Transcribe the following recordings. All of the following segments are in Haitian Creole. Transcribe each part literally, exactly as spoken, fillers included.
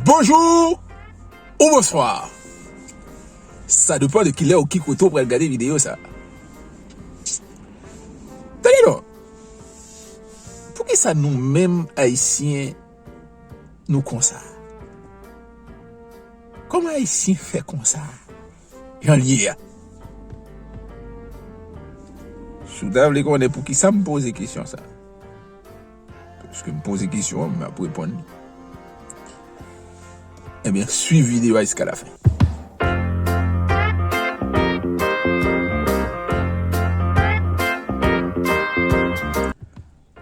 Bonjou ou bonswa. Sa depann de kilè ou ki kote ou pral gade videyo sa. Tande non. Poukisa nou menm Ayisyen nou konsa? Kòman Ayisyen fè konsa? Jan l ye a. Si w ta vle konnen poukisa m poze kesyon sa, paske m poze kesyon an, m ap reponn li. Ebyen, swiv videyo a jiska lafen.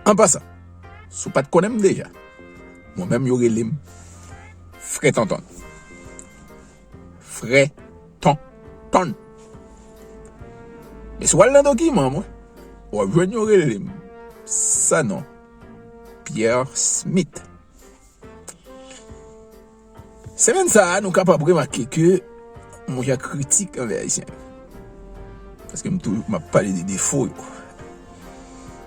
An pasan, si w pa t konnen m deja, mwen menm yo rele m Frè Tonton. Frè Tonton. Men si w al nan dokiman mwen, w ap jwenn yo rele m Sanon Pierre Smith. Semèn sa a, nou kapab remake ke m yon jan kritik anvè Ayisyen yo. Paske m toujou, m ap pale de defo yo.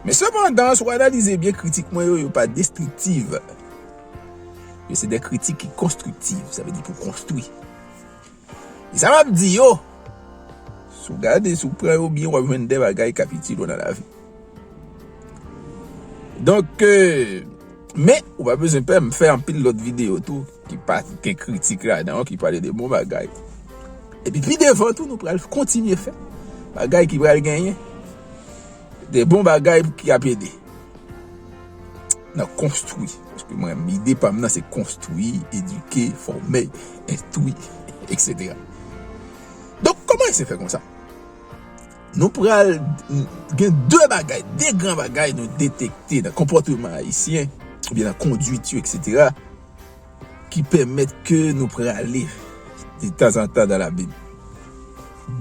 Men sepandan, si w analize byen kritik mwen yo, yo pa destriktiv. Yo se de kritik ki konstriktiv, sa vle di pou konstwi. E sa m ap di yo, si w gade, si w pran yo byen, w ap jwenn de bagay k ap itil ou nan lavi. Donk, euh, men, ou pa bezwen pè, m fè anpil lòt videyo tou, ki pa gen kritik ladan, ki pale de bon bagay. Epi pi devan tou, nou pral kontinye fè bagay ki pral genyen de bon bagay ki ap ede nan konstwi. Paske mwen, ide pa m nan se konstwi, edike, fòme, enstwi, etsetera. Donk, kòman Ayisyen fè konsa? Nou pral gen de bagay, de gran bagay nou detekte nan konpòteman ayisyen, oubyen nan kondwit yo, etsetera, ki pèmèt ke nou prale de tanzantan dan labim.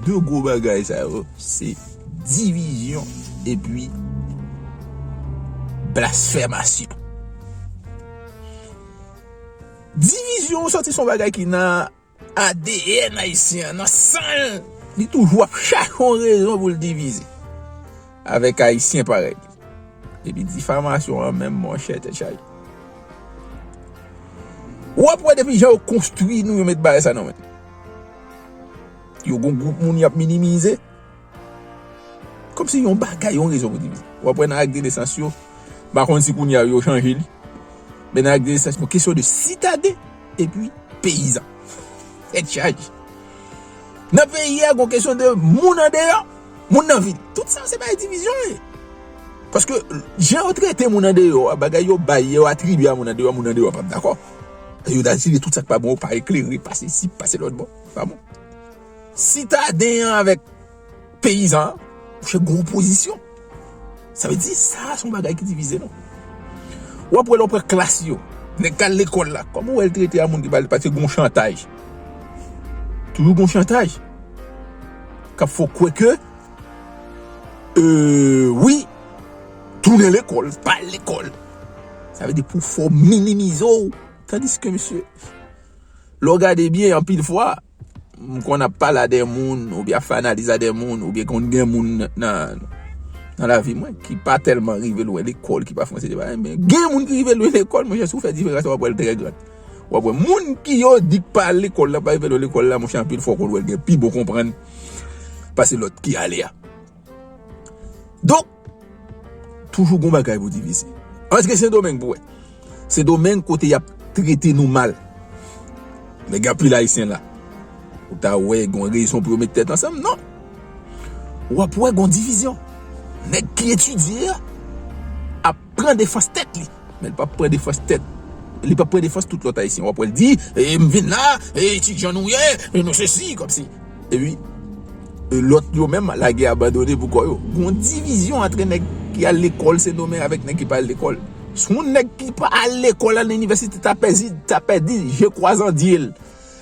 De gwo bagay sa yo, se divizyon epi blasfèmasyon. Divizyon sòti se yon bagay ki nan A D N ayisyen an, nan san l, li toujou ap chache yon rezon pou l divize avèk Ayisyen parèy li. Epi difamasyon an menm, monchè, tèt chaje. W ap wè depi jan yo konstwi nou, yo met bagay sa nan men. Yo gon gwoup moun y ap minimize. Kòmsi yon bagay, yon rezon pou divize. W ap wè nan ak de nesans yo, m pa konn si kounye a yo chanje li. Men nan ak de nesans, bon, kesyon de sitaden epi peyizan. Tèt chaje. Nan peyi a, gon kesyon de moun andeyò, moun nan vil. Tout sa, se bagay divizyon ye. Paske, jan yo trete moun andeyò a, bagay yo bay, yo atribye a moun andeyò a, moun andeyò a p ap dakò. Yo ta di tout sa k pa bon, pa eklere, pa sesi, pa se lòt bò. Pa bon. Sitaden an avèk peyizan an, monchè, gon opozisyon. Sa vle di, sa a se yon bagay ki divize nou. W ap wè lè w pran klas yo, nèg k al lekòl la, kòman w wè l trete a moun ki pa al, paske gon chantaj. Toujou gon chantaj. K ap fè w kwè ke, euh, wi, tounen lekòl, pa al lekòl. Sa vle di pou fè w minimize w. Tandiske, mesye, lè w gade byen, anpil fwa, m konn ap pale a de moun, oubyen ap fè analiz a de moun, oubyen konn gen moun nan, nan lavi mwen ki pa tèlman rive lwen lekòl, ki pa fè yon seri de bagay, men gen moun ki rive lwen lekòl, monchè, si w fè diferans, w ap wè l trè gran. W ap wè moun ki yo di k pa al lekòl la, pa rive lwen lekòl la, monchè, anpil fwa w konn wè l gen pi bon konprann pase lòt ki ale a. Donk, toujou gon bagay pou divize. Antre Sendomeng pou wè. Sendomeng kote y ap trete nou mal. Nèg anpil Ayisyen la. Ou ta wè gon rezon pou yo met tèt ansanm, non. W ap wè gon divizyon. Nèg ki etidye a ap pran defans tèt li. Men li p ap pran defans tèt. Li p ap pran defans tout lòt Ayisyen. W ap wè l di, e, m vin la, e, etidyan nou ye, e, nou sesi, kòmsi. Epi, e, lòt yo menm, lage abandone pou kò yo. Gon divizyon antre nèg ki al lekòl Sendomeng avèk nèg ki pa al lekòl. Si yon nèg ki pa al lekòl, al nan inivèsite, ta pèdi, ta pèdi, je crois en Dieu l.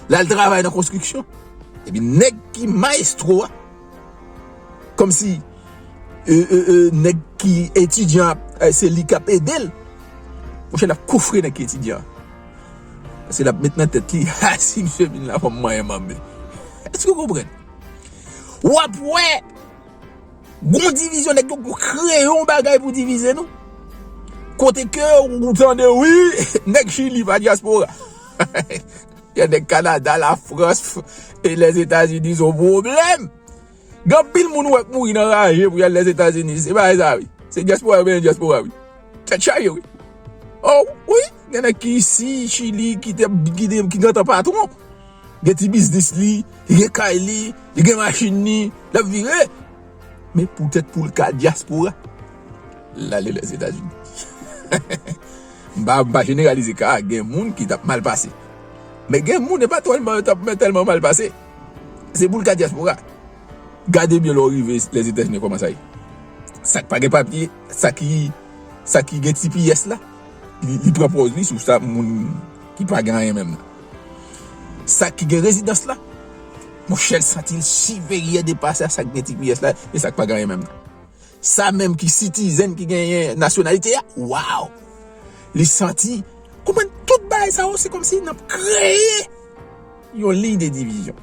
L al travay nan konstriksyon. Epi nèg ki mayestwo a, kòmsi, e, e, e, nèg ki etidyan ap, e, se li k ap ede l. Monchè, l ap koufre nèg ki etidyan an. Paske l ap met nan tèt li, ha, si misye vin la, fò m manyen manm li. Èske w konprann? W ap wè, gon divizyon, nèg yo kreye yon bagay pou divize nou. Kote ke ou tande, wi, nèg Chili pa dyaspora. Y a nèg Kanada, Lafrans, e Lèzetazini se yon pwoblèm. Gen anpil moun ou wè k mouri nan raje pou y al Lèzetazini. Se bagay sa, wi. Se dyaspora, wi, dyaspora, wi. Tèt chaje, wi. Oh, wi. Gen nèg ki isi, Chili, ki te, ki te, ki gentan patwon. Gen ti biznis li, li gen kay li, li gen machin li, l ap vire. Men poutèt pou l ka dyaspora, l ale Lèzetazini. M pa, m pa jeneralize ka a, gen moun ki t ap mal pase. Men gen moun, e pa tèlman, t ap, men tèlman mal pase. Se pou l ka dyaspora. Gade byen lè w rive Lèzetazini kòman sa ye. Sa k pa gen papye, sa ki, sa ki gen T P S la, li, li pran pòz li sou sa moun ki pa gen anyen menm nan. Sa ki gen rezidans la, monchè, l santi l siperyè de pase a sa k gen T P S la e sa k pa gen anyen menm nan. Sa menm ki citizen, ki genyen nasyonalite a, waw! Li santi, konprann, tout bagay sa yo, se kòmsi n ap kreye yon liy de divizyon.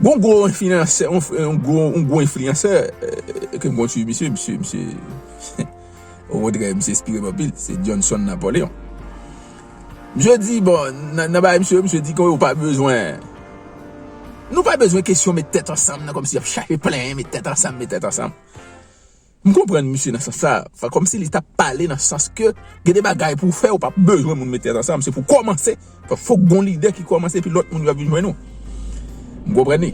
Gon gwo enfliyansè, yon, yon gwo, yon gwo enfliyansè, eh, ke m konn swiv misye, misye, misye, okontrè, misye enspire m anpil, se Johnson Napoléon. Misye di, bon, nan, nan bagay misye, misye di ke ou pa bezwen, nou pa bezwen kesyon met tèt ansanm nan, kòmsi y ap chache plenyen, met tèt ansanm, met tèt ansanm. M konprann misye nan sans sa, fè kòmsi li t ap pale nan sans ke gen de bagay pou w fè, ou pa bezwen moun met tèt ansanm, se pou kòmanse, fè, fòk gon lidè ki kòmanse, epi lòt moun yo ap vin jwenn ou. M konprann li.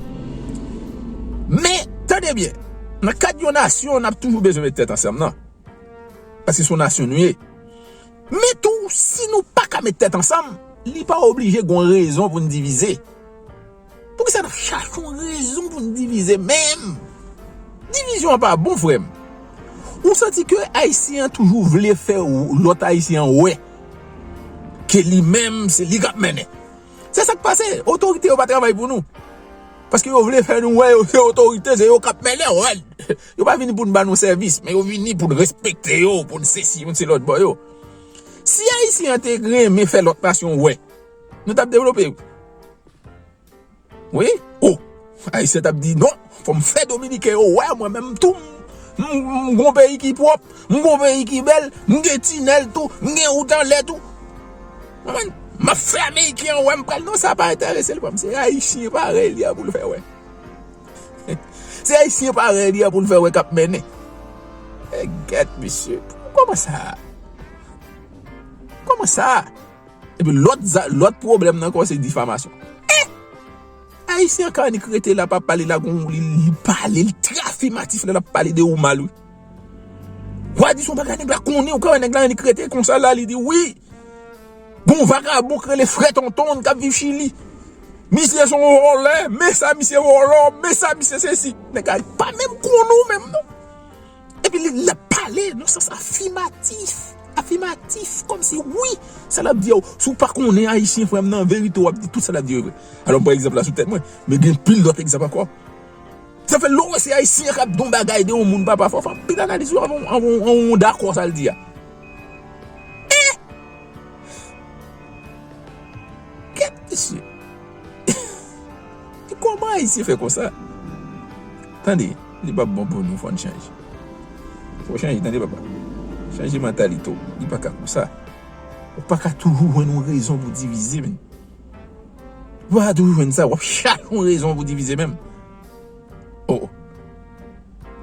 Men, tande byen, nan kad yon nasyon, n ap toujou bezwen met tèt ansanm, non. Paske se yon nasyon nou ye. Men tou, si nou pa ka met tèt ansanm, li pa oblije gon rezon pou n divize. Poukisa n ap chache yon rezon pou n divize menm? Divizyon an pa bon, frè m. Ou santi ke Ayisyen an toujou vle fè w-, lòt Ayisyen an wè ke li menm, se li k ap mennen. Se sa k pase. Otorite yo pa travay pou nou. Paske yo vle fè nou wè yo se otorite, se yo k ap mennen, wè. Yo pa vini pou n ba nou sèvis, men yo vini pou n respekte yo, pou n sesi youn se lòt bò yo. Si Ayisyen an te renmen fè lòt nasyon wè, nou t ap devlope. Wi. Oh! Ayisyen t ap di, "Non, fò m fè Dominiken yo wè, mwen menm tou, m, m, m gon peyi ki pwòp, m gon peyi ki bèl, m gen tinèl tou, m gen wout anlè tou." Konprann? M ap fè Ameriken an wè m pral. Non, sa pa enterese l, frè m. Se Ayisyen parèy li a pou l fè wè. Se Ayisyen parèy li a pou l fè wè k ap mennen. E gèt, mesye. Kòman sa? Kòman sa? Epi lòt za-, lòt pwoblèm nan ankò se difamasyon. Eh! Ayisyen an ka annik rete la, pa pale la, gon, li, li pale, li trè afimatif lè l ap pale de ou mal, wi. W a di se yon bagay nèg la konnen, ou ka wè nèg la annik rete konsa la, li di wi. Gon vagabon k rele Frè Tonton k ap viv Chili. Misye se yon vòlè, men sa misye vòlò, men sa misye sesi. Nèg la pa menm konnen w menm non. Epi li, l ap pale nan sans afimatif. Afimatif, kòmsi wi, sa l ap di a, si w pa konnen Ayisyen, frè m, nan verite w ap di tout sa l ap di yo vre. Alò, m pran egzanp la sou tèt mwen, men gen pil lòt egzanp ankò. Sa fè lè w wè se Ayisyen k ap di yon bagay de yon moun, papa, fò w fè anpil analiz wi, anvan, anvan, anvan w dakò sa l di a. Eh! Gèt mesye. Kòman Ayisyen fè konsa? Tande, li p ap bon pou nou, fò n chanje. Fò w chanje, tande, papa. Chanje mantalite w. Li pa ka konsa. Ou pa ka toujou jwenn yon rezon pou divize, men. Ou pa ka toujou jwenn sa, w ap chache yon rezon pou divize menm. Oh.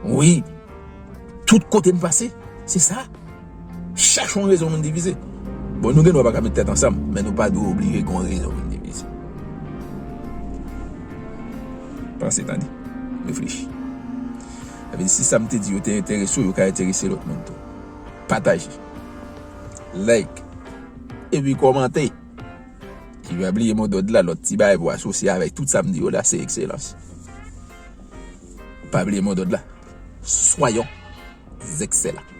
Wi. Tout kote n pase, se sa. Chache yon rezon pou n divize. Bon, nou gen dwa pa ka met tèt ansanm, men nou pa dwe oblije gen yon rezon pou n divize. Panse, tande. Reflechi. Sa vle di, si sa m te di yo te enterese w, yo ka enterese lòt moun tou. Pataje. Like. Epi kòmante. Epi pa bliye modòd la, lòt ti bagay pou asosye avèk tout sa m di yo la, se ekselans. Pa bliye modòd la. Soyons excellents.